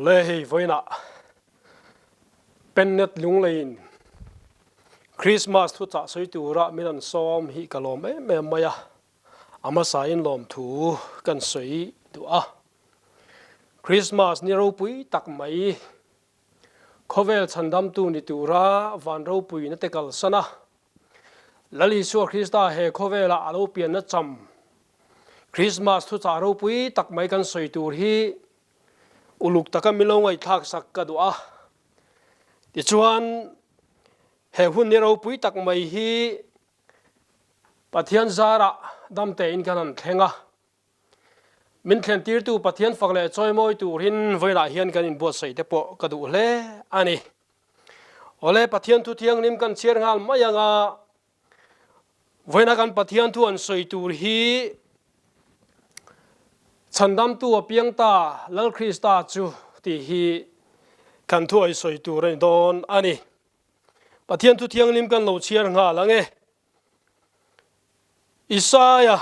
Le hei vawiinah Pennet Lungleiin Christmas thuchah sawi tura min an sawm hi ka lawm em em mai a, a hmasain lawmthu kan sawi duh a. Christmas ni ropui tak mai khawvel chhandamtu ni tura van ropuina te kalsan a, Lal Isua Krista he khawvelah a lo pianna cham Krismas thuchah ropui tak mai kan sawi tur hi uluk taka min lo ngaihthlak sak ka duh a. Tichuan, he hun ni ropui tak mai hi Pathian zarah dam tein kan han thleng a. Min thlentirtu Pathian fak leh chawimawi turin vawilah hian kan inbuatsaih te pawh ka duh hle a ni. Awle, Pathian thu thianghlim kan chhiar nghal mai ang a, vawiina kan Pathian thu an sawi tur hi Chhandamtu a piang ta Lal Krista chu tih hi kan thu a sawi tur a ni dawn a ni. Pathian thu thianghlim kan lo chhiar nghal ang e. Isaia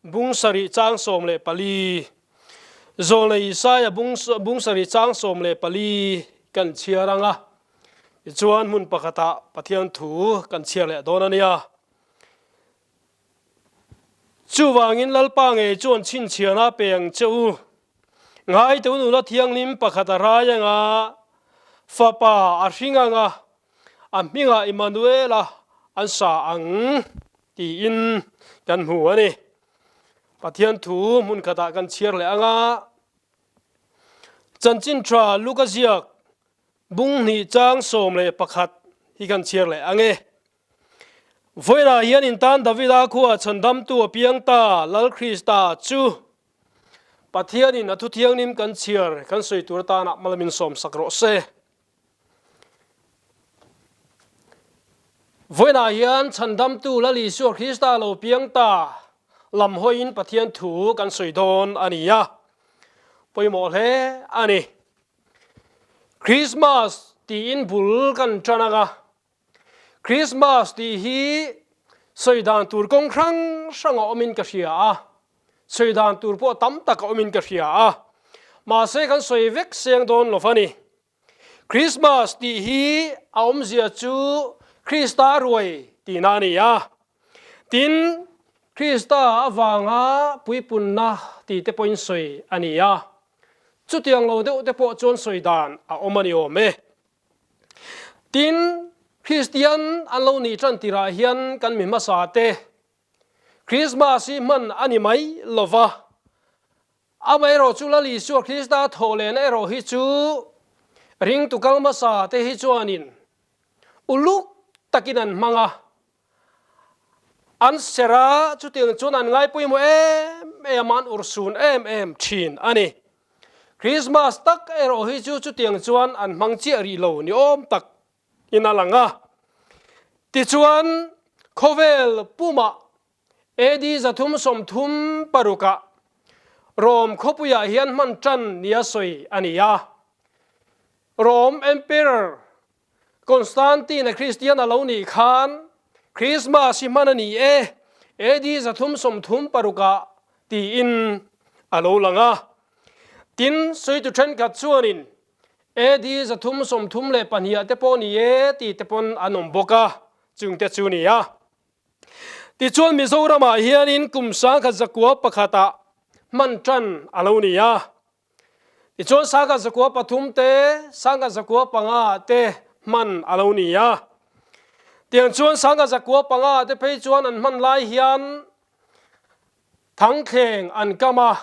Bung sarih chang 14, Zawlnei Isaia bung bung sarih chang 14 kan chhiar ang a, tichuan hmun pakhatah Pathian thu kan chhiar leh dawn a nia. Chuvangin Lalpa ngei chuan chhinchhiahna pe ang che u. Ngaiteu nula thianghlim pakhat a rai ang a, fapa a hring ang a, a hmingah Immanuela an sa ang. Tiin kan hmu a ni. Pathian thu hmun khatah kan chhiar leh ang a, Chanchin Tha Luka ziak bung hnih chang 11 hi kan chhiar leh ang e. Vawiinah hian in tan Davida khua chhandamtu a piang ta Lal Krista chu Pathianin a thu thianghlim kan chhiar kan sawi tur atana malamin sawmsak rawh se. Vawiinah hian Chhandamtu Lal Isua Krista lo piang ta lam hawiin Pathian thu kan sawi dawn a ni a, pawimawh hle a ni. Krismas tiin bul kan tan ang a, Krismas tih hi sawi dan tur kawng hrang hrang a awmin ka hria a, sawi dan tur pawh tam tak a awmin ka hria a, mahse kan sawi vek seng dawn lo va ni. Christmas tih hi a awmzia chu Krista ruai tihna a ni a. Tin, Krista avanga puipunna tih te pawhin sawi a ni a. Chutiang lo deuh te pawh chuan sawi dan a awm a ni awm e. Tin, Kristian an lo nih tan tirah hian kan mi hmasa te Christmas hi hman a ni mai lo va. Amaherawh chu Lal Isua Krista thawh lehna erawh hi chu ringtu kal hmasa te hi chuanin uluk takin an hmang a, an serh a, chutiang chuan an ngai pawimawh em em a, an urhsun em em thin a ni. Krismas tak erawh hi chu chutiang chuan an hmang chiah rih lo ni awm tak in a lang a. Tichuan khawvel pumah AD 336 ah Rom khawpuiah hian hman tan nia sawi a ni a. Rom Emperor Constantine-a Kristian a lo nih khan Krismas hi hman a ni e, AD 336 ah tiin a lo lang a. Tin, sawitu thenkhat chuanin AD 332 ah te pawh ni e ti te pawn an awm bawk a, chungte chu ni a. Tichuan Mizoramah hianin kum 1001 pakhatah hman tan a lo ni a. Tichuan 1013 te, 1015 te hman a lo ni a. Tiang chuan 1015 te phei chuan an hman lai hian thangthleng an kam a.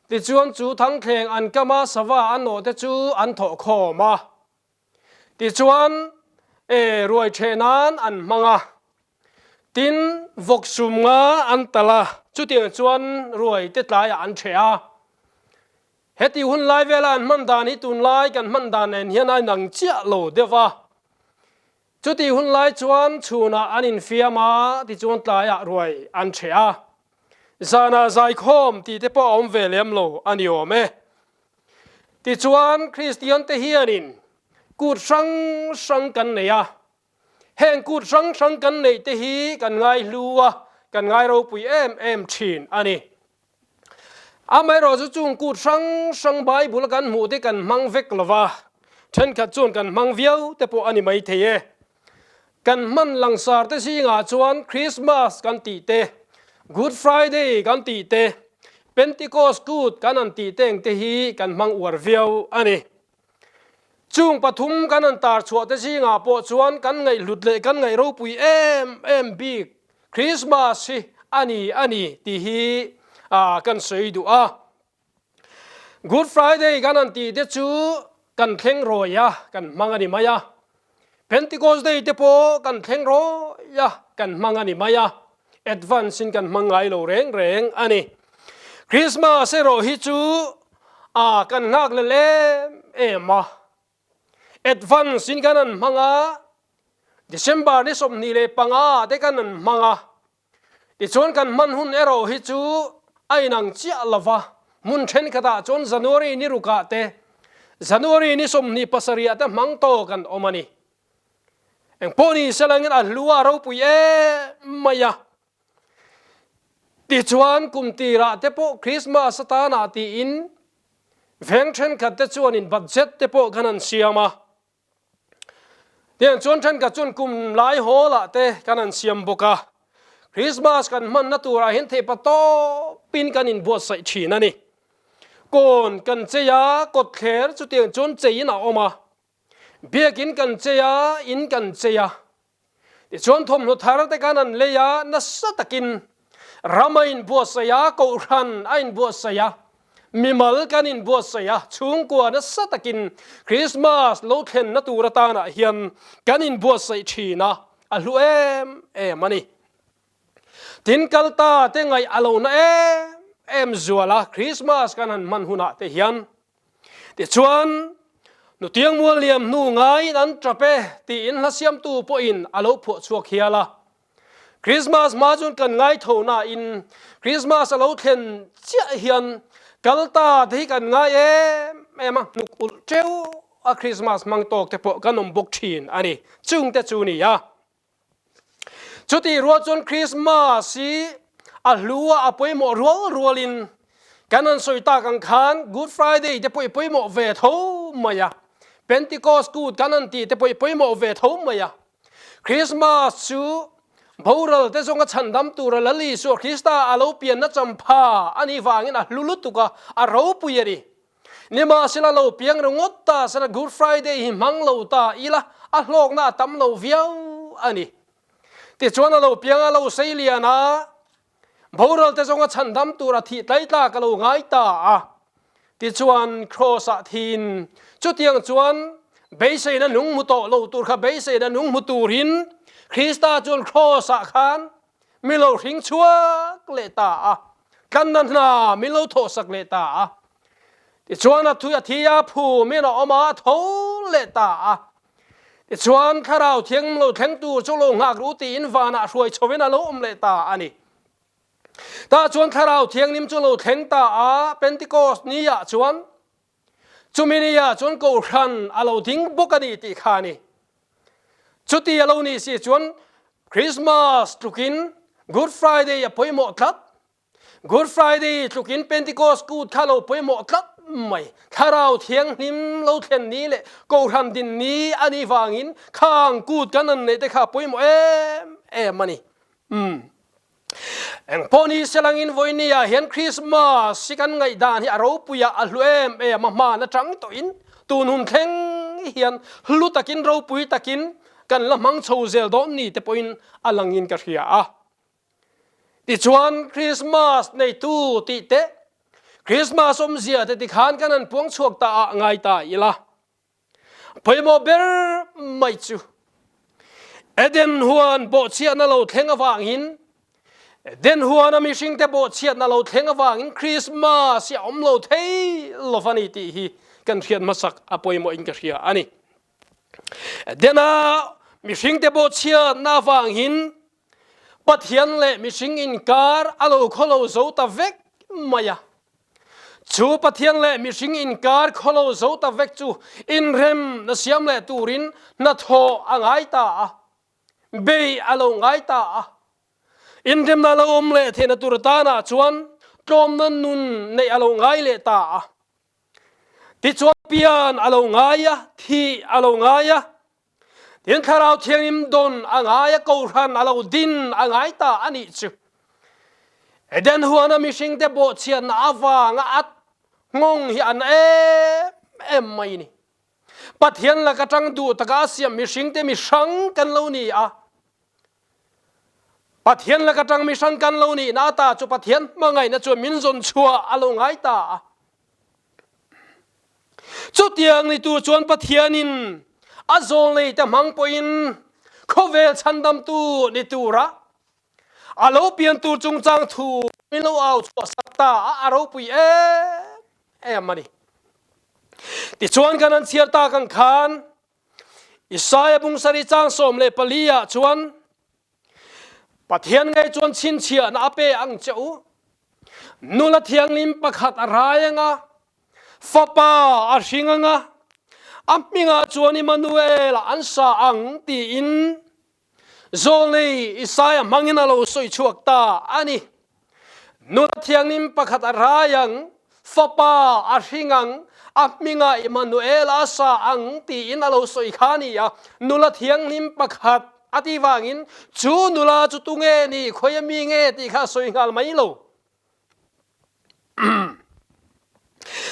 Tichuan chu thangthleng an kama sava an nawh te chu an thawh khawm a. Tichuan, e, ruai ṭheh nan an hmang a, tin, vawk sum nga an talh a, chutiang chuan ruai te tlaiah an ṭheh a. Heti hun lai vela an hman dan hi tunlai kan hman dan nen hian a inang chiah lo deuh va. Chuti hun lai chuan chhunah an infiam a, tichuan tlaiah ruai an ṭheh a. Zanah zaikhawm tih te pawh a awm ve lem lo a ni awm e. Tichuan, Kristiante hianin kut hrang hrang kan nei a, heng kut hrang hrang kan neih te hi kan ngaihlu a, kan ngai ropui em em thin a ni. Amaherawhchu chung kut hrang hrang Bible a kan hmuh te kan hmang vek lo va, thenkhat chuan kan hmang viau te pawh a ni mai thei e. Kan hman langsar te zingah chuan Christmas kan tih te, Good Friday kan tih te, Pentecost kut kan han tih te ang te hi kan hmang uar viau a ni. Chung pathum kan han tar chhuah te zingah pawh chuan kan ngaihhlut leh kan ngaih ropui em em bik Christmas hi a ni a ni tih hi kan sawi duh a. Good Friday kan han tih te chu kan thleng rawi a, kan hmang a ni mai a. Pentecost Day te pawh kan thleng rawi a, kan hmang a ni mai a. Advance in kan hmang ngai lo reng reng a ni. Christmas erawh hi chu a kan nghak lel em em a. Advance in kan han hmang a, December ni 25 te kan han hmang a. Tichuan kan hman hun erawh hi chu a inang chiah lo va, hmun thenkhatah chuan January ni rukah te, January ni 27 te hmang tawk an awm a ni. Engpawh ni selangin a hlu a ropui em mai a. Tichuan kum tirah te pawh Christmas atanah tiin veng thenkhat te chuanin budget te pawh kan han siam a. Tiang chuan thenkhat chuan kum lai hawlah te kan han siam bawk a. Christmas kan hmanna turah hian theihpa tawpin kan inbuatsaih thin a ni. Kawn kan chei a, kawtthler chutiang chuan cheiin a awm a. Biakin kan chei a, in kan chei a. Tichuan thawmhnaw thar te kan an lei a, nasa takin ram a inbuatsaih a, kohhran a inbuatsaih a, mimal kan inbuatsaih a, chhungkua nasa takin Krismas lo thlenna tur atanah hian kan inbuatsaih thin a, a hlu em em a ni. Tin kalta te ngaih a lo na em em zual a, Krismas kan han hman hunah te hian Tichuan, Nutiang mual liam hnu ngaiin an tap e tiin hla siamtu pawhin a lo phuah chhuak hial a. Krismas hma chuan kan ngai tho nain Krismas a lo thlen chiah hian kal ta te hi kan ngai em em a, hnuk ulh teuh a Krismas hmang tawk te pawh kan awm bawk thin a ni. Chungte chu ni a. Chutih rual chuan Krismas hi a hlu a, a pawimawh rual rualin kan han sawi tak ang khan Good Friday te pawh i pawimawh ve tho mai a, Pentecost kut kan han tih te pawh i pawimawh ve tho mai a. Krismas chu boral te zawnga chhandam tura Lal Isua Krista a lo pianna champha a nih vangin a hlu lutuk a, a ropui a ni. Nimahsela lo piang ringawt ta sela Good Friday hi hmang lo ta ila a hlawkna a tam lo viau a ni. Tichuan a lo piang a lo sei lian a, boral te zawnga chhandam tur a thih tlai tlak a lo ngai ta a. Tichuan Kraws ah thiin chutiang chuan beiseina nung hmu tawh lo tur kha beiseina nung hmu turin Krista chuan Kraws ah khan min lo hring chhuak leh ta a, tlanna hna min lo thawhsak leh ta a. Tichuan a thui a thi a, phu min a awm a, a tho leh ta a. Tichuan Thlarau Thianghlim lo thleng tur chu lo nghak ru tiin vanah hruai chhovin a lo awm leh ta a ni. Tah chuan Thlarau Thianghlim chu lo thleng ta a, Pentecost ni ah chuan Chumi nia chuan Kohhran a lo ding bawk a ni tih kha a ni. Chuti a lo nih si chuan Christmas tlukin Good Friday a pawimawh tlat. Good Friday tlukin Pentecost kut kha lo pawimawh tlat mai. Thlarau Thianghlim lo thlen ni leh Kohhran din ni a nih vangin khang kut kan han neih te kha a pawimawh em em a ni. Umm. Engpawh ni selangin vawinia hian Krismas hi kan ngaihdan hi a ropuia a hlu em em a, hman atang tawhin tun hun thleng hian hlu takin ropui takin kan la hmang chho zel dawn ni te pawhin a langin ka hria a. Tichuan Krismas neitu tih te, Krismas awmzia te tikhan kan han puang chhuak ta ah ngai ta ila. Pawimawh ber mai chu Eden huan bawhchhiatna lo thleng avangin Eden huana mihringte bawhchhiatna lo thleng avangin Christmas hi a awm lo thei lo a ni tih hi kan hriat hmasak a pawimawhin ka hria a ni. Edena mihringte bawhchhiatna avangin Pathian leh mihring inkar a lo khawlo zo ta vek mai a. Chu Pathian leh mihring inkar khawlo zo ta vek chu inrem na siam leh turin hnathawh a ngai ta a, bei a lo ngai ta a. Inremna lo awm leh theihna tur atanah chuan. tlawmna nun neih a lo ngai leh ta a. Tichuan pian a lo ngai a, thih a lo ngai a, tin Thlarau Thianghlim dawn a ngai a, kohhran a lo din a ngai ta a nih chu. Eden huana mihringte bawhchhiatna avanga a nghawng hi an em em mai ni. Pathian laka tang duh taka a siam mihringte mi hrang kan lo ni a. Pathian laka tang mi hrang kan lo nihna ata chu Pathian hmangaihna chuan min zawn chhuah a lo ngai ta a. Chutiang ni tur chuan Pathianin a zawlneite hmang pawhin khawvel chhandamtu ni tura a lo pian tur chungchang thu min lo au chhuah sak ta a, a ropui em em a ni. Tichuan kan han chhiar tak ang khan Isaiah bung sarih chang 14 ah chuan Pathian ngei chuan chhinchhiahna a pe ang che u. Nula thianghlim pakhat a rai anga, fapa a hring anga, a hmingah chuan Immanuel an sa ang tiin Zawlnei Isaia hmangin a lo sawi chhuak ta a ni. Nula thianghlim pakhat a rai ang, fapa a hring ang, a hmingah Immanuel a sa ang tiin a lo sawi kha a ni a. Nula thianghlim pakhat a tih vangin chu nula chu tunge ni, khawi a mi nge tih kha a sawi nghal mai lo.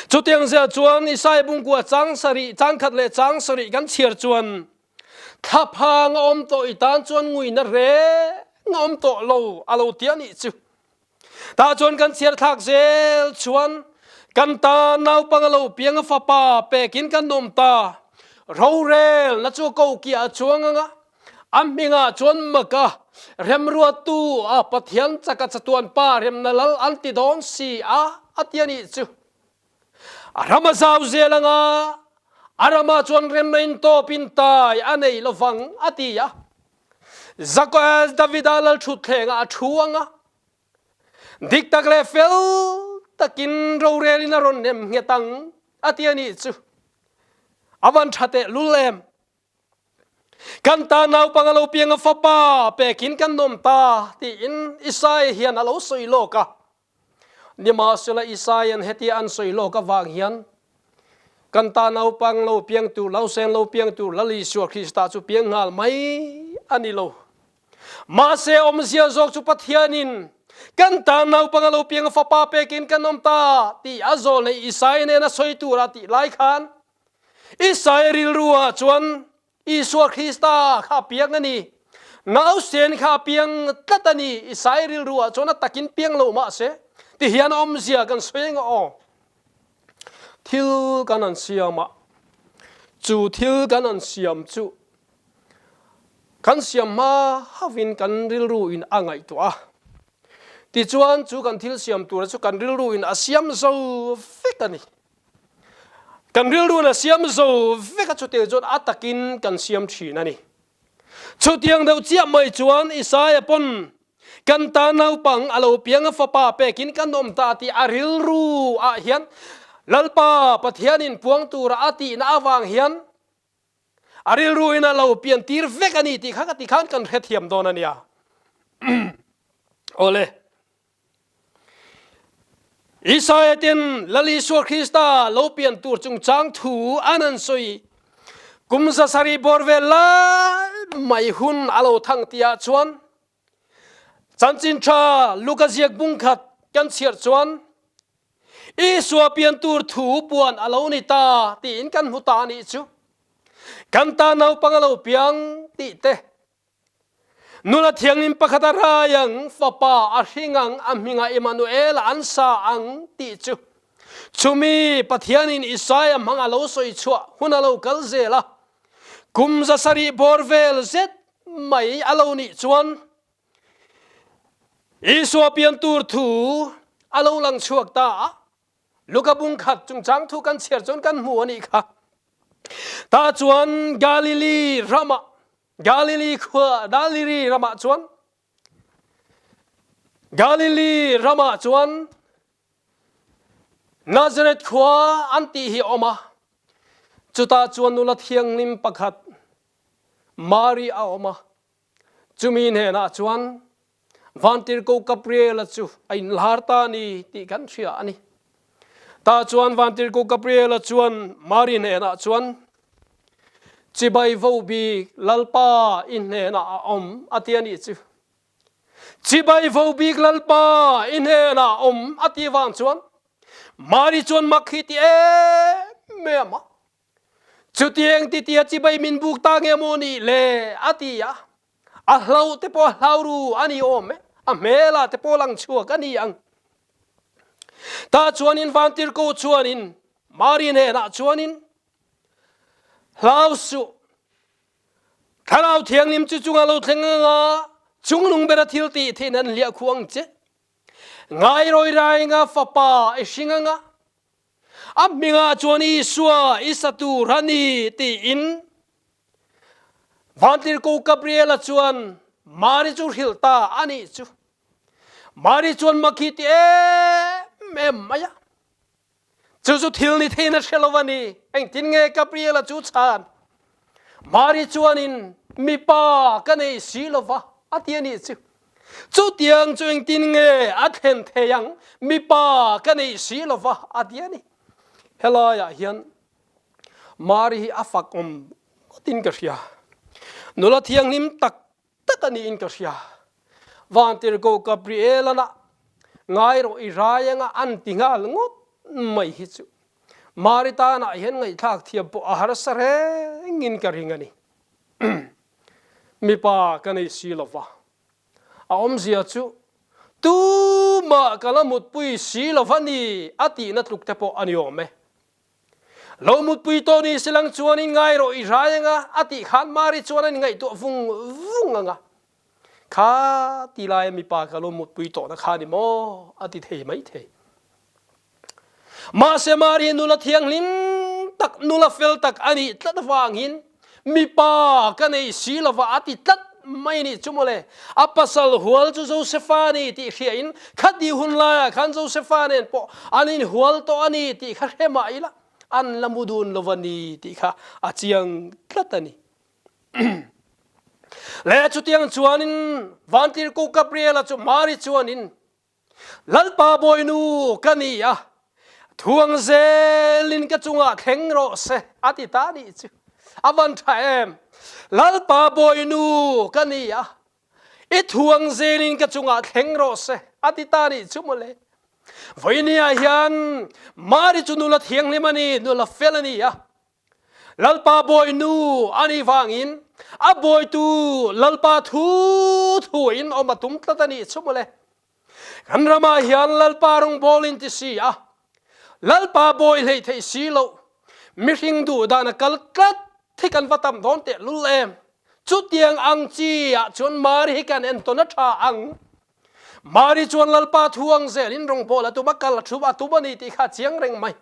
Chutiang zel chuan Isaiah bungkua chang sarih, chang khat leh chang sarih kan chhiar chuan thlaphang a awm tawh i tan chuan nguina reng a awm tawh lo a lo ti a nih chu. Tah chuan kan chhiar thlak zel chuan kan tan naupang a lo piang a fapa pekin kan awm ta. Rorel na chu ko kiah a chuang anga A hmingah chuan maka remruattu a Pathian chaka chatuan pa remna lal an ti dawn si a, a ti a nih chu. A ram a zau zel anga a ramah chuan remna in tawpin tai a nei lovang a ti a. Zakoel Davida lal thutthlengah a thu anga dik tak leh fel takin rorelin a rawn nem nghet ang a ti a nih chu. A van tha teh lul em? Kan ta naupang a lo piang a fapa pekin kan nawm ta tiin Isaiah hian a lo sawi lawk a. Nimahsela Isaiah hetia an sawi lawk avang hian kan ta naupang lo piang tur, lo seng lo piang tur Lal Isua Krista chu piang nghal mai a ni lo. Mahse awmzia zawk chu Pathianin kan ta naupang a lo piang a fapa pekin kan awm ta tih a zawlnei Isaiah nena sawi tura tih lai khan Isaiah rilru ah chuan Isua Krista kha a piang a ni. Nausen kha a piang tlat a ni. Isaiah rilru ah chuan a takin piang lo mah se, ti hian a awmzia kan sawi eng aw. Thil kan an siam a, chu thil kan an siam chu kan siam hma hauhin kan rilru in a ngaihtuah a. Tichuan chu kan thil siam tura chu kan rilru in a siam zo vek a ni. Kan rilruin a siam zo vek a, chutiang chuan a takin kan siam thin a ni. Chutiang deuh chiah mai chuan Isaia pawn kan ta naupang a lo piang a fapa pekin kan awm ta tih a rilru ah hian Lalpa Pathianin puang tura a tihna avang hian a rilruin a lo pian tir vek a ni tih kha ka ti khan kan hrethiam dawn a nia. Awle. Isaiah ten Lal Isua Krista lo pian tur chungchang thu an an sawi. Kum 700 bawr vel lai mai hun a lo thang tihah chuan Chanchin Tha Luka ziak bung khat kan chhiar chuan Isua pian tur thu puan a lo ni ta tiin kan hmu ta a nih chu. Kan ta naupang a lo piang tih te Nula thianghlim pakhat a rai ang, fapa a hring ang, a hmingah Immanuel an sa ang tih chu chumi Pathianin Isaia hmang a lo sawi chhuah hun a lo kal zel a. Kum 700 bawr vel zet mai a lo nih chuan Isua pian tur thu a lo lang chhuak ta a. Luka bung khat chungchang thu kan chhiar chuan kan hmu a nih kha. Tah chuan Galili ramah Galili khua Galili ramah chuan Galili ramah chuan Nazareth khua an tih hi a awm a. Chutah chuan nula thianghlim pakhat Mari a awm a. Chumi hnenah chuan Vantirhkoh Gabriela chu a inlar ta a ni tih kan hria a ni. Tah chuan Vantirhkoh Gabriela chuan Mari hnenah chuan, Chibai vo bik Lalpa i hnenah a awm a ti a nih chu. Chibai vo bik Lalpa i hnenah a awm a tih vang chuan Mari chuan mak hi ti em em a. Chutiang titia chibai min buk ta nge maw nih le a ti a. A hloh te pawh a hlau ru a ni awm e, a hmelah te pawh lang chhuak a ni ang. Tah chuanin Vantirhkoh chuanin Mari hnenah chuanin, Hlau suh, Thlarau Thianghlim chu chunga lo thleng anga chungnung bera thil tih theihna an hliah khuh ang che. Ngairawi rainga fapa i hring anga A hmingah chuan Isua i sa tur a ni tiin Vantirhkoh Gabriela chuan Mari chu hrilh ta a nih chu. Mari chuan mak hi ti em em mai a. Chu chu thil ni theiin a hre lo a ni. Engtin nge Gabriela chu chhan? Mari chuanin mipa ka nei si lo va a ti a nih chu. Chutiang chu engtin nge a thlen thei ang? Mipa ka neih si lo va, a ti a ni. Helaiah hian Mari hi a fak awm ngawtin ka hria. Nula thianghlim tak tak a niin ka hria. Vantirhkoh Gabriel-a ngai rawh i rai anga an ti nghal ngawt mai hi chu Mari tanah hian ngaihthlak thiam pawh a harsa rengin ka ring a ni. Mipa ka nei si lo va, a awmzia chu tumah ka la mutpui si lo va ni a tihna tluk te pawh a ni awm e. Lo mutpui tawh ni silang chuan in ngai rawh i hrai anga a tih khan Mari chuan a inngaihtuah vung vung anga, Kha ti laia mipa ka lo mutpui tawhna kha ni maw a ti thei mai thei. Mahse Mari nula thianghlim tak, nula fel tak a nih tlat avangin mipa ka nei si lova a ti tlat mai nih chu mawle. A pasal hual chu Josefa a ni tih hriain khati hun laiah khan Josefa nen pawh an inhual tawh a ni tih kha hre mah ila an la mu dun lova ni tih kha a chiang tlat a ni. Le chutiang chuanin Vantirhkoh Gabriela chu Mari chuanin Lalpa Bawinu ka ni a, thuang zelin ka chungah thleng rawh se a ti ta nih chu. A van tha em! Lalpa Bawinu ka ni a, i thuang zelin ka chungah thleng rawh se a ti ta nih chu mawle. Vawinia hian Mari chu nula thianghlim a ni, nula fel a ni a. Lalpa Bawinu a nih vangin a bawitu Lalpa thu thuin awm a tum tlat a nih chu mawle. Kan ramah hian Lalpa rawngbawl in ti si a, Lalpa bawi hlei theih si loh, mihring duh dan a kal tlat hi kan va tam dawn teh lul em. Chutiang ang chi ah chuan Mari hi kan entawn a tha ang. Mari chuan Lalpa thu ang zelin rawngbawl a tum a, kal a thu a tum a ni tih kha a chiang reng mai.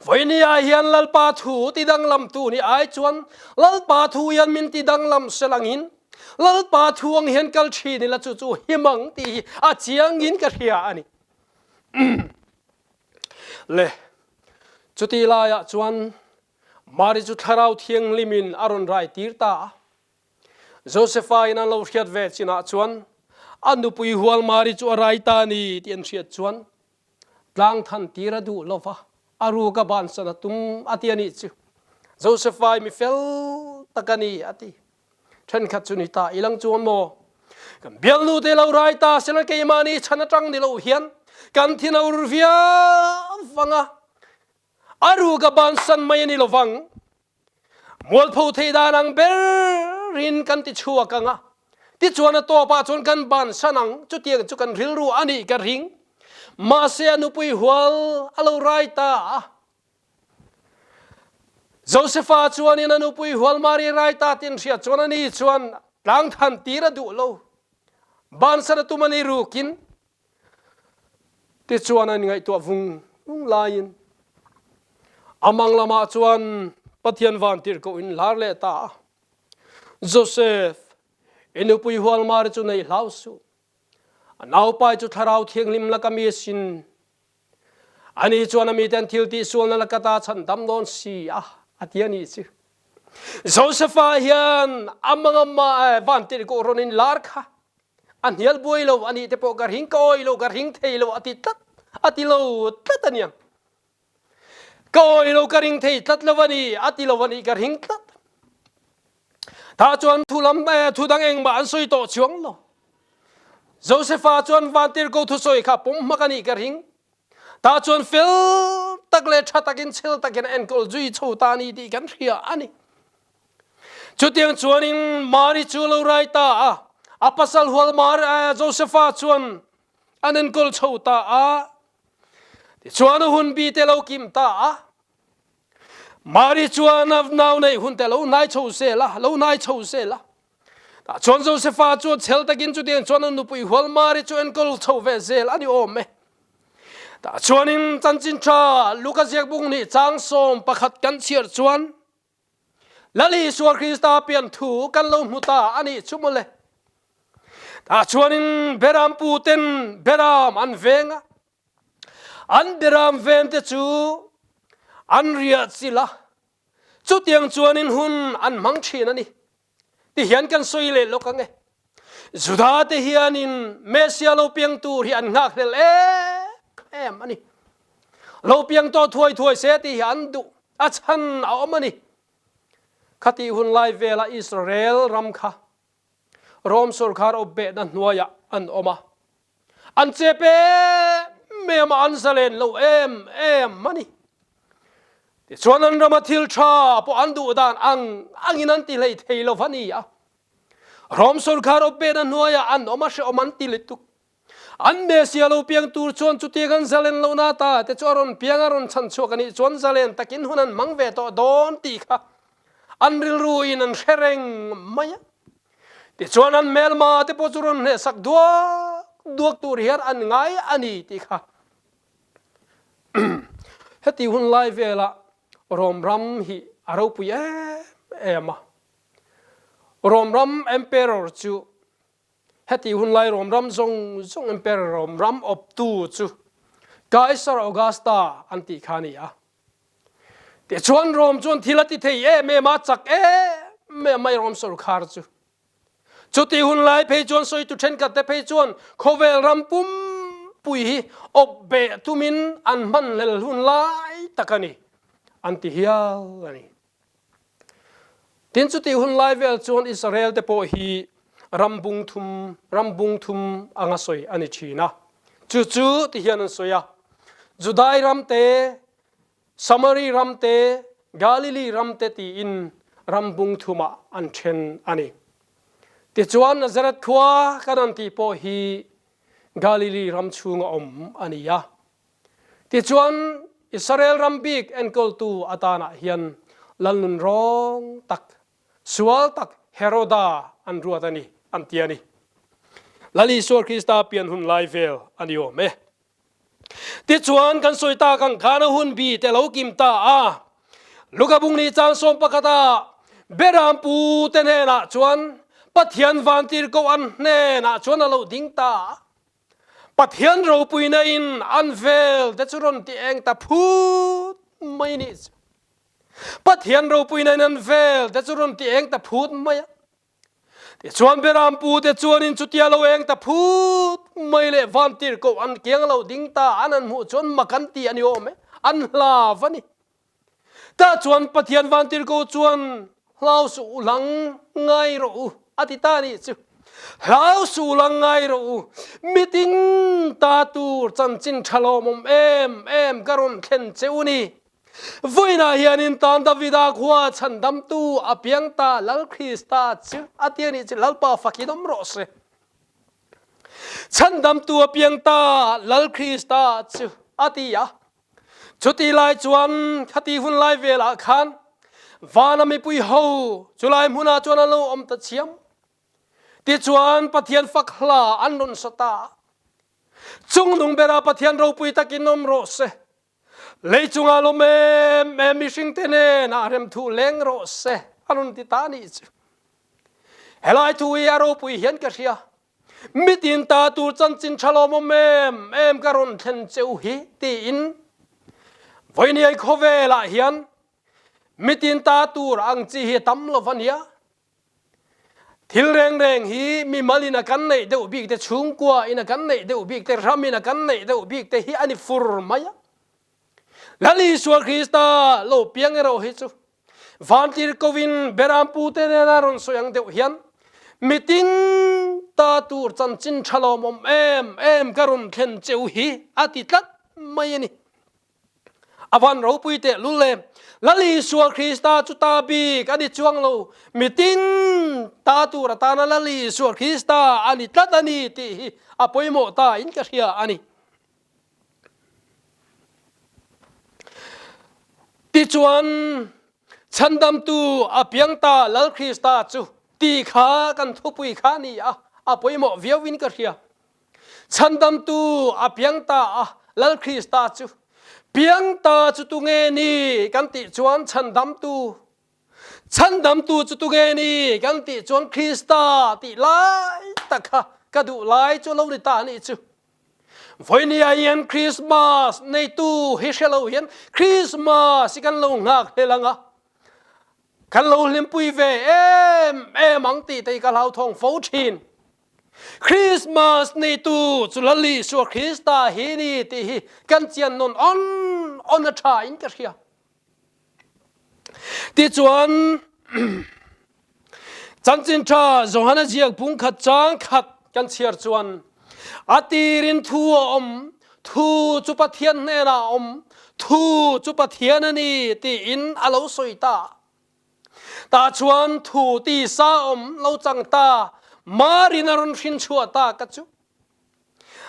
Vawinia hian Lalpa thu ti danglamtu ni ai chuan Lalpa thu hian min ti danglam sel angin Lalpa thu ang hian kal thin ila chu chu him ang tih hi a chiangin ka hria a ni. Le, chuti laiah chuan Mari chu Thlarau Thianghlimin a rawn rai tir ta a. Josefa in an lo hriat ve chinah chuan a nupui hual Mari chu a rai ta a ni tih an hriat chuan Tlang than tir a duh lo va, a ruk a bansan a tum a ti a nih chu. Josefa i mi fel tak a ni a ti. Thenkhat chu ni ta ilang chuan maw kan bialnu te lo rai ta sela keimahni chhan atang ni lo hian kan thin a ur viau vang a, a ruk a bansan mai a ni lo vang. Mualpho thei dan ang berin kan ti chhuak ang a, tichuan a tawpah chuan kan bansan ang, chutiang chu kan rilru a nih ka ring. Mahse a nupui hual a lo rai ta a. Josefa chuanin a nupui hual Mari rai ta tin hriat chuan ani chuan tlangthan tir a duh lo. Bansan a tum a ni rukin Tichuan an ngaihtuah vung vung laiin a mang lamah chuan Pathian vantirhkoh in lar leh ta a, Joseph, i nupui hual Mari chu nei hlau suh. A naupai chu Thlarau Thianghlim laka mi a sin. Ani chuan a miten thil tihsualna laka ta chhandam dawn si a, a ti a nih chu. Joseph-a hian a mangama vantirhkoh rawn in lar kha. A hnial buai lo a nih te pawh ka ring, ka awih lo, ka ring thei lo a ti tlat, a ti lo tlat a niang. Ka awih lo, ka ring thei tlat lo a ni, a ti lo a nih ka ring tlat. Tah chuan thu lam thu dang engmah an sawi tawh chuang lo. Josefa chuan vantirhko thusawi kha pawm hmak a nih ka ring. Tah chuan fel tak leh tha takin chhel takin a enkawl zui chho ta a ni tih kan hria a ni. Chutiang chuanin Mari chu lo rai ta a, a pasal hual Mar Josefa chuan an enkawl chho ta a. Tichuan a hun bi te lo kim ta a. Mari chuan a nau neih hun te lo hnai chho zel a, lo hnai chho zel a. Tah chuan Josefa chuan chhel takin chutiang chuan a nupui hual Mari chu enkawl chho ve zel a ni awm e. Tah chuanin chanchin tha Luka ziakbung nih chang 11 kan chhiar chuan Lal Isua Krista pian thu kan lo hmu ta a nih chu mawle. Tah chuanin beram pu ten beram an veng a, an beram ven te chu an riah chilh a, chutiang chuanin hun an hmang thin a ni. Ti hian kan sawi leh lawk ang e. Juda te hianin Messia lo piang tur hi an nghakhlel em em a ni. Lo piang tawh thuai thuai se tih hi an duh a chhan a awm a ni. Khatih hun lai vela Israel ram kha Rom sorkar awpbehna hnuaiah an awm a. An chep em em a, an zalen lo em em a ni. Tichuan an rama thil tha pawh an duh dan ang angin an ti hlei thei lo va ni a. Rom sorkar awpbehna hnuaiah an awm a, hrehawm an ti lutuk. An Messia lo piang tur chuan chutiang an zalen lohna ta te chu a rawn piang a rawn chhan chhuak a nih chuan zalen takin hun an hmang ve tawh dawn tih kha an rilru in an hre reng mai a. Tichuan an hmelma te pawh chu rawn hnehsak duak duak tur hian an ngai a ni tih kha heti hun lai velah Rom ram hi a ropui em em a. Rom ram emperor chu Heti hun lai Rom ram zawng zawng Emperor Rom ram awptu chu Kaisar Augusta an tih kha a ni a. Tichuan Rom chuan thil a ti thei em em a, chak em em mai Rom sorkar chu. Chuti hun lai phei chuan sawitu thenkhat te phei chuan khawvel ram pumpui hi awp beh tumin an hmanhlel hun lai tak a ni an ti hial a ni. Tin, chutih hun lai vel chuan Israel te pawh hi ram bung thum, ram bung thum anga sawi a ni thin a. Chu chu ti hian an sawi a, Judai ram te, Samari ram te, Galili ram te tiin ram bung thumah an then a ni. Tichuan Nazareth khua kan an tih pawh hi Galili ram chhunga awm a ni a. Tichuan, Israel ram bik enkawltu atanah hian lalnun rawng tak, sual tak Heroda an ruat a ni, an ti a ni. Lal Isua Krista pian hun lai vel a ni awm e. Tichuan, kan sawi tak ang khan a hun bi te lo kim ta a. Luka bung ni chang 11 ah Beram pu te hnenah chuan Pathian vantirhkoh an hnenah chuan a lo ding ta a. Pathian ropuina in an vel te chu rawn ti eng ta phut mai nih chu. Pathian ropuina in an vel te chu rawn ti eng ta phut mai a. Tichuan Beram pu te chuan in chutia lo eng ta phut mai leh vantir ko an kiang lo ding ta an an hmuh chuan mak an ti ani awm e. An hlav ani. Tah chuan Pathian vantirhkoh chuan, Hlau suh u lang ngai rawh u, a ti ta nih chu. Hlau suh u lang ngai rawh u, mitin ta tur chanchin tha lawmawm em em ka rawn thlen che u ni. Vawiinah hianin tan Davida khua chhandamtu a piang ta Lal Krista chu a ti a nih chu, Lalpa fakin awm rawh se. Chhandamtu a piang ta Lal Krista chu a ti a. Chuti lai chuan khati hun lai velah khan vana mipui ho chulai hmunah chuan an lo awm ta chiam. Tichuan Pathian fak hla an rawn sa ta. Chungnung bera Pathian ropui takin awm rawh se. Lei chungah lawm em em mihringte hnenah remthu leng rawh se an rawn ti ta nih chu. Helai thu hi a ropui hian ka hria. Mitin ta tur chanchin tha lawmawm em em ka rawn thlen cheu hi tiin Vawiiniai khawvelah hian mitin ta tur ang chi hi a tam lo va nia. Thil reng reng hi mimal in a kan neih deuh bik te, chhungkua in a kan neih deuh bik te, ram in a kan neih deuh bik te hi a ni fur mai a. Lal Isua Krista lo piang erawh hi chu vantirhkoin Berampu te nena rawn sawi ang deuh hian mitin ta tur chanchin tha lawmawm em em ka rawn thlen cheu hi a ti tlat mai a ni. A van ropui teh lul e. Lal Isua Krista chu ta bik a ni chuang lo. Mitin ta tur atana Lal Isua Krista a ni tlat a ni tih hi a pawimawh ta in ka hria a ni. Tichuan, Chhandamtu a piang ta Lal Krista chu ti kha kan thupui kha a ni a, a pawimawh viau in ka hria. Chhandamtu a piang ta a, Lal Krista chu. Piang ta chu tunge ni kan tih chuan chhandamtu. Chhandamtu chu tunge ni kan tih chuan Krista tih lai tak kha ka duh lai chu lo ni ta anih chu. Vawinia hian Christmas neitu hi hre lo hian Christmas hi kan lo nghak hlel ang a, kan lo hlimpui ve em em ang tih te hi ka hlauthawng fo thin. Christmas neitu chu Lal Isua Krista hi ni tih hi kan chian nawn awn awn a tha in ka hria. Tichuan Chanchin tha Johana ziak bung khat chang khat kan chhiar chuan a tirin thu a awm, thu chu Pathian hnenah a awm, thu chu Pathian a ni tiin a lo sawi ta. Tah chuan thu tisa awm lo chang ta, Marin a rawn hrin chhuah ta ka chu.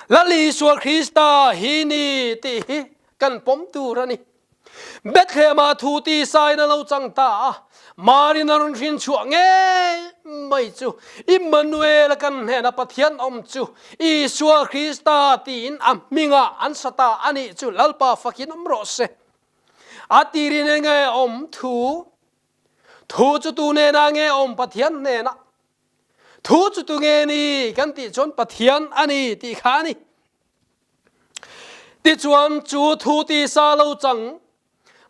Lal Isua Krista hi ni tih hi kan pawm tur a ni. Bethlehem ah thu tisa in a lo chang ta a, Marin a rawn hrin chhuah ngei mai chu Immanuel kan hnena Pathian awm chu Isua Krista tiin a hmingah an sa ta a nih chu Lalpa fakin awm rawh se. A tirin enge awm thu? Thu chu tu nena nge awm Pathian hnena? Thu chu tu nge ni kan tih chuan Pathian a ni tih kha a ni. Tichuan chu thu tisa lo chang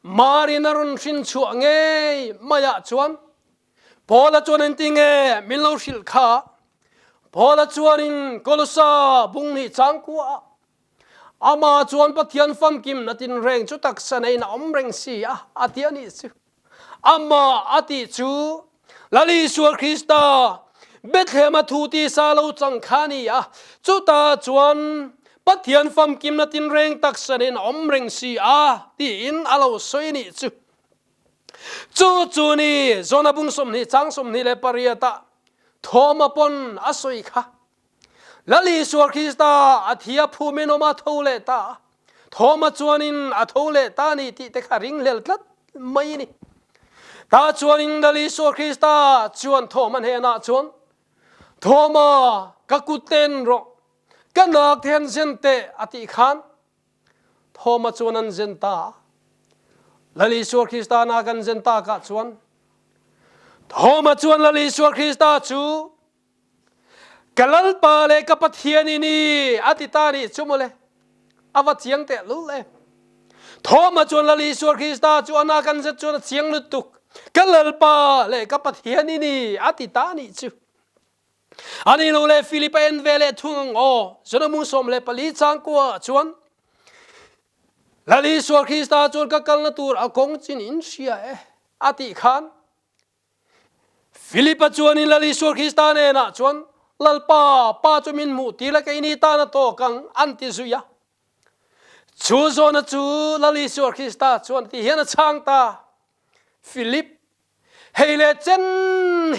Marin a rawn hrin chhuah ngei maiah chuan Paula chuan engti nge min lo hrilh kha? Paula chuanin Kolosa bung hnih changkua Amah chuan Pathian famkimna tinreng chu taksa neiin a awm reng si a, a ti a nih chu. Amah a tih chu Lal Isua Krista, Bethlehem-a thu tisa lo chang kha a ni a, chutah chuan Pathian famkimna tinreng taksa neiin a awm reng si a, tiin a lo sawi a nih chu. Chu chu ni Jona bung 20 chang 28 ah Thoma pawn a sawi kha. Lal Isua Krista a thi a phum in awm a tho leh ta. Thawma chuanin a tho leh ta ni tih te kha ringhlel tlat mai a ni. Ta chuanin Lal Isua Krista chuan Thawma hnenah chuan, Thawma, ka kut ten rawh, ka nak te han zen teh a tih khan Thawma chuan an zen ta. Lal Isua Krista nak an zen takah chuan Thawma chuan Lal Isua Krista chu Ka Lalpa le ka Pathian i ni a ti ta nih chu mawle. A va chiang teh lul e. Thawma chuan Lal Isua Krista chu ana kan zet chuan a chiang lutuk. Ka Lalpa le ka Pathian i ni a ti ta nih chu. Ani lo le Philip a en ve leh thung ang aw. Zona 14 chang kua chuan Lal Isua Krista chuan ka kalna tur a kawng chin in hria e a tih khan Philipa chuanin Lal Isua Krista hnenah chuan, Lalpa, Pa chu min hmuh tir la, keini tan a tawk ang, an ti zui a. Chu zawhna chu Lal Isua Krista chuan ti hian a chhang ta, Philip, hei leh chen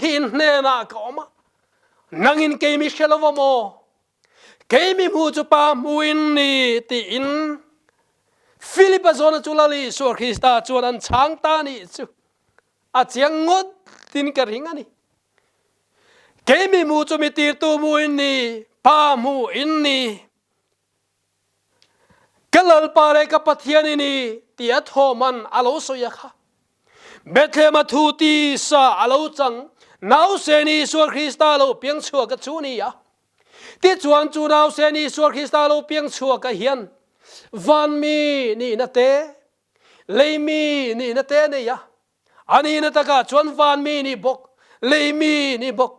hi in hnenah ka awm a, nangin kei mi hre lo va maw? Kei mi hmu chu Pa hmuin ni, tiin Philipa zawhna chu Lal Isua Krista chuan an chhang ta nih chu. A chiang ngawt tin ka ring a ni. Kei mi mu chu mi tirtu mu in ni, pa mu in ni. Ka Lalpa le ka Pathian i ni ti a thawman a lo sawi a kha. Bethlehem a thu ti sa a lo chang, nausen Isua Krista lo piang chhuak a chu ni a. Tichuan chu nausen Isua Krista lo piang chhuak a hian vanmi nihna te, Leimi nihna te a nei a, a nihna takah chuan vanmi nih bawk, leimi nih bawk.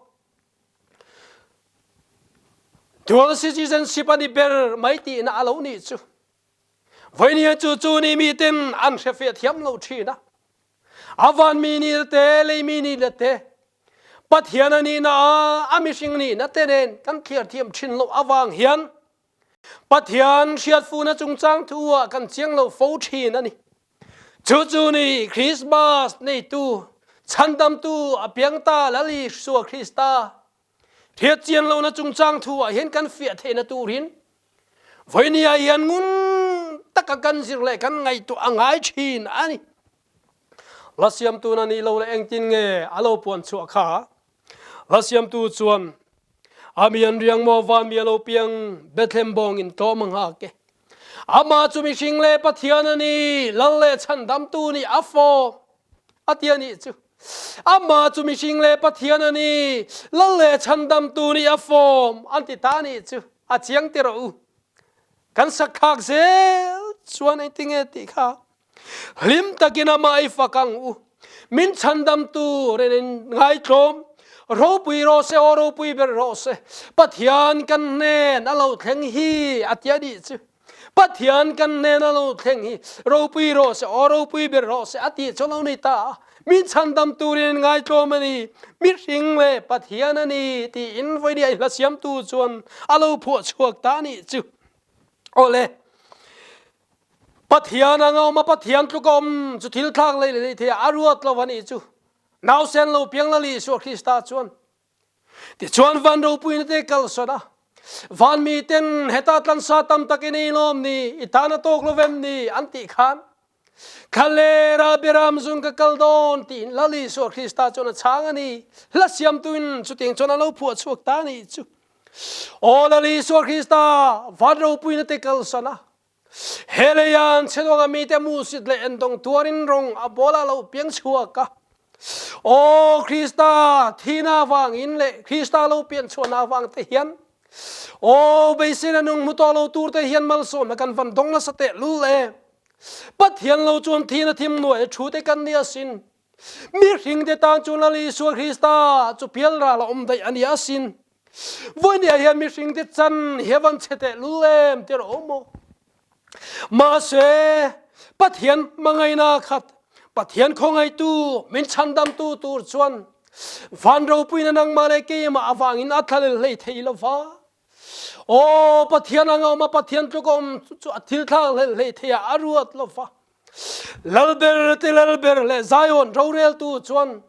Dual citizenship a ni ber mai tihna a lo nih chu. Voinia chu chu ni mi ten an hrefiah thiam lo thin a. A van mi ni te lei mi ni le te Pathian a nihna a a mihring nihna te nen kan thliar thiam thin loh avang hian Pathian hriatfuhna chungchang thu ah kan chiang lo fo thin a ni. Chu chu ni Christmas neitu chhandamtu a piang ta Lal Isua Krista hriat chian lohna chungchang thu ah hian kan fiah theihna turin vawinia ah hian ngun taka kan zir leh kan ngaihtuah a ngai thin a ni. La siamtu na nih lo leh engtin nge a lo puan chhuah kha? La siamtu chuan a mi an riang maw van mi a lo piang Bethlehem bawngin tlawm a nghak e. Amah chu mihring le Pathian a ni, lal le chhandamtu nih a fawm a ti a nih chu. Amah chu mihring le Pathian a ni, lal le chhandamtu nih a fawm an ti ta nih chu. A chiang ti rawh u. Kan sakthlak zel chuan engtinge tih kha Hlim takin amah i fak ang u. Min chhandamtu renin ngaitlawm, ropui rawh se aw ropui ber rawh se. Pathian kan hnen a lo thleng hi a ti a nih chu. Pathian kan hnen a lo thleng hi ropui rawh se aw ropui ber rawh se a tih chu lo ni ta. Min chhandam turin ngaitlawm a ni, mihring leh Pathian a ni tiin vawinia i hla siamtu chuan a lo phuah chhuak ta a nih chu. Awle. Pathian anga awm a, Pathian tluk a awm chu thil thlak lei lei thei a, a ruat lo a nih chu. Nausen lo piang Lal Isua Krista chuan tichuan van ropuina te kalsawn a, van miten heta tlansa tam tak i nei lawm ni, i tan a tawk lo vem ni an tih khan Thlalera Beram zung ka kal dawn tiin Lal Isua Krista chuan a chhang a ni. Hla siamtuin chutiang chuan a lo phuah chhuak ta a nih chu. Aw Lal Isua Krista, van ropuina te kalsan a, He leian chhedawnga mite musit leh endawng tuarin rawng a bawlah lo piang chhuak a. Aw Krista thihna avangin leh Krista lo pian chhuahna avang te hian Aw beiseina nung hmu tawh lo tur te hian malsawmna kan van dawng nasa teh lul e. Pathian lo chuan thihna thim hnuai thu te kan ni asin. Mihring te tan chuan Lal Isua Krista chu pialral a awm daih a ni asin. Vawinia hian mihring te chan hi a van chhe teh lul em ti rawh maw? Mahse, Pathian hmangaihna khat, Pathian khawngaihtu, min chhandamtu tur chuan van ropuina nangmah leh keimah avangin a thlalel hlei thei lo va. Aw, Pathian anga awm a, Pathian tluk awm chu a thil thlak hlel hlei thei ah a ruat lo va. Lalber te Lalber leh Zion roreltu chuan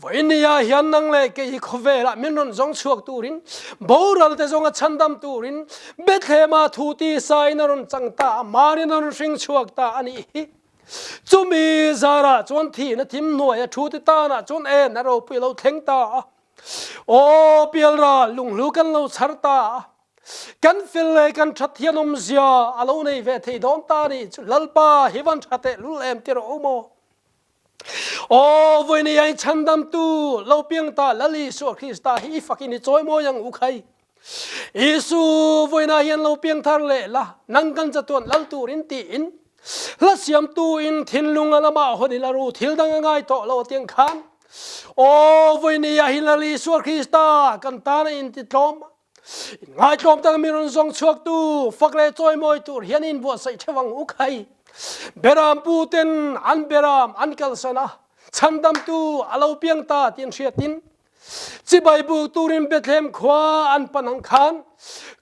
Vawinia hian nang leh kei hi khawvelah min rawn zawng chhuak turin, boral te zawnga chhandam turin Bethlehema thu tisa in a rawn chang ta a, Marin a rawn hring chhuak ta a nih hi. Chumi zarah chuan thihna thim hnuaia thu te tanah chuan en a ropui lo thleng ta a. Aw pialral lunghlu kan lo chhar ta a. Kan fel leh kan that hian awmzia a lo nei ve thei dawn ta a nih chu. Lalpa hi van tha tehlul em ti rawh u maw? Aw vawiin i chhandamtu lo piang ta Lal Isua Krista hi i fakin i chawimawi ang u khai. Isu vawiinah hian lo piang thar leh la, nang kan chatuan lal turin tiin hla siamtu in thinlung a lamah hawn i la ru thil dang a ngai tawh lo tiang khan Aw vawiin i ah hi Lal Isua Krista kan tan a intitlawm Ngaitlawm tak mi rawn zawng chhuaktu fak leh chawimawi tur hian in buatsaih theuh ang u khai. Beram pu ten an beram an kalsan a, chhandamtu a lo piang ta tiin hriatin chibai buk turin Bethlehem khua an pan ang khan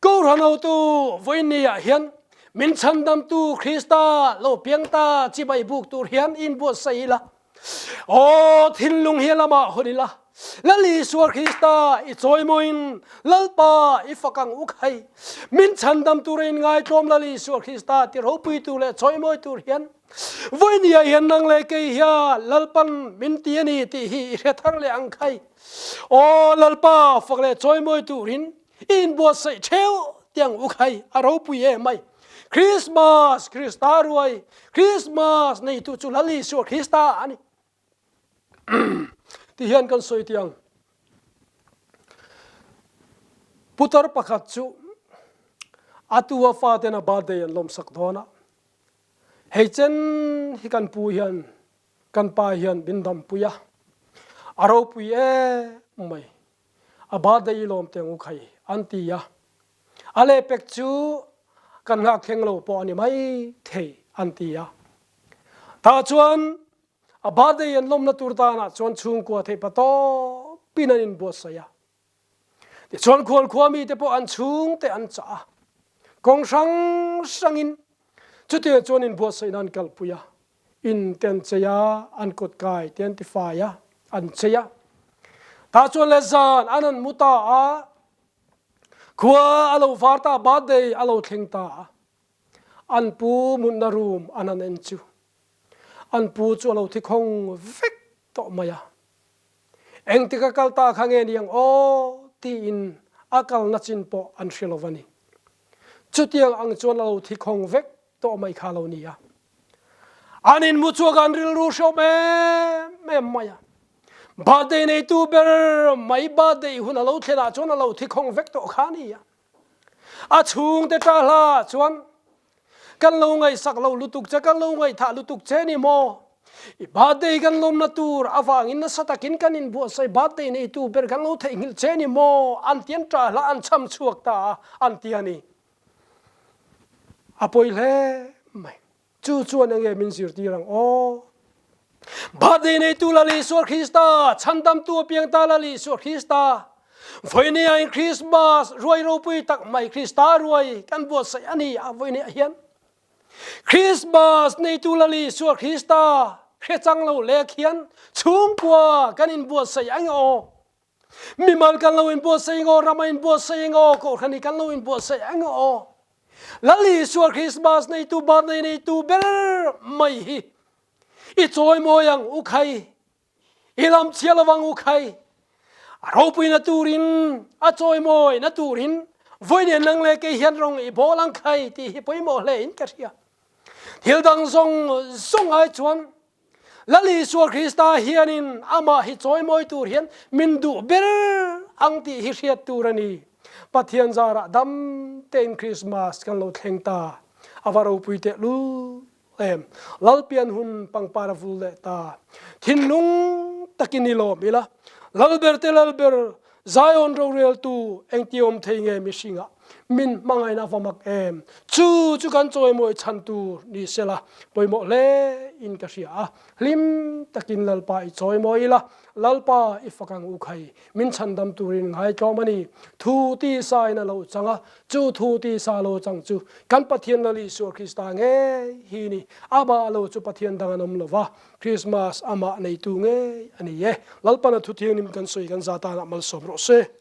Kohhran hotu vawiin ah hian min chhandamtu Krista lo piang ta chibai buk tur hian in buatsaih ila. Aw thinlung hi lamah hawn ila, Lal Isua Krista i chawimawiin Lalpa i fak ang uk hei. Min chhandam tura in ngaitlawm Lal Isua Krista ti ropui tur leh chawimawi tur hian vawinia hian nang leh kei hian Lalpan min ti a ni tih hi i hre thar leh ang khai. Aw Lalpa fak leh chawimawi turin I inbuatsaih theuh tiang uk hei a ropui em mai. Christmas Krista ruai Christmas neitu chu Lal Isua Krista a ni. Ti hian kan sawi tiang. Putar pakhat chu a tu a faten a birthday an lawmsak dawn a. Hei chen hi kan pu hian kan pa hian min dampui a. A ropui em mai. A birthday i lawm teng u khai an ti a. A lehpek chu kan nghak thleng lo pawh a ni mai thei an ti a. Tah chuan a birthday an lawmna tur tanah chuan chhungkua theih patawpin an inbuatsaih a. Tichuan khualkhua mite pawh an chhungte an chah a, kawng hrang hrangin chutiang chuan inbuatsaihna an kalpui a, in te an chei a, an kawtkai te an tifai a, an chei a. Tah chuan le zan an han mu ta a, khua a lo var ta, birthday a lo thleng ta a, an pu mutna room an han en chu an pu chu a lo thi khawng vek tawh mai a. Engtik a kal ta kha nge ni ang aw tiin a kalna chin pawh an hre lo a ni. Chutiang ang chuan a lo thi khawng vek tawh mai kha lo ni a. An inmu chuak an rilru hreawm em em mai a. Birthday neitu ber mai birthday hun a lo thlen ah chuan a lo thi khawng vek tawh kha a ni a. A chhungte ta hla chuan kan lo ngaihsak lo lutuk che, kan lo ngaihthah lutuk che ni maw? I birthday kan lawmna tur avangin nasa takin kan inbuatsaih birthday neitu ber kan lo theihnghilh che ni maw? An ti an ṭah hla an cham chhuak ta a, an ti a ni. A pawi hle mai. Chu chuan enge min zirtir ang aw? Birthday neitu Lal Isua Krista, chhandamtu apiang ta Lal Isua Krista, vawinia in Christmas ruai ropui tak mai Krista ruai kan buatsaih a ni a vawinia hian. Christmas neitu Lal Isua Krista hre chang lo lek hian chhungkua kan inbuatsaih ang aw. Mimal kan lo inbuatsaih ang aw, ram a inbuatsaih ang aw, kohhran hi kan lo inbuatsaih ang aw. Lal Isua Christmas neitu birthday neitu ber mai hi i chawimawi ang u khai, i lam chhia lovang u khai. A ropuina turin, a chawimawina turin vawiin nang leh kei hian rawng i bawl ang khai tih hi pawimawh hle in ka hria. Thil dang zawng zawng ai chuan Lal Isua Krista hianin amah hi chawimawi tur hian min duh ber ang tih hi hriat tur a ni. Pathian zarah dam tein Krismas kan lo thleng ta. A va ropui tehlul em. Lalpian hun pangpar a vul leh ta. Thinlung takin i lawm ila. Lalber te Lalber, Zion roreltu engti awm thei nge mihringah min hmangaihna va mak em? Chu chu kan chawimawi chhan tur ni sela pawimawh hle in ka hria a. Hlim takin Lalpa i chawimawi ila, Lalpa i fak ang u khai, min chhandam turin ngaitlawm a ni. Thu tisa in a lo chang a, chu thu tisa lo chang chu kan Pathian Lal Isua Krista ngei hi ni. Amah lo chu Pathian dang an awm lo va, Krismas amah neitu ngei a ni e. Lalpana thuthianghlim kan sawi kan za tanah malsawm rawh se.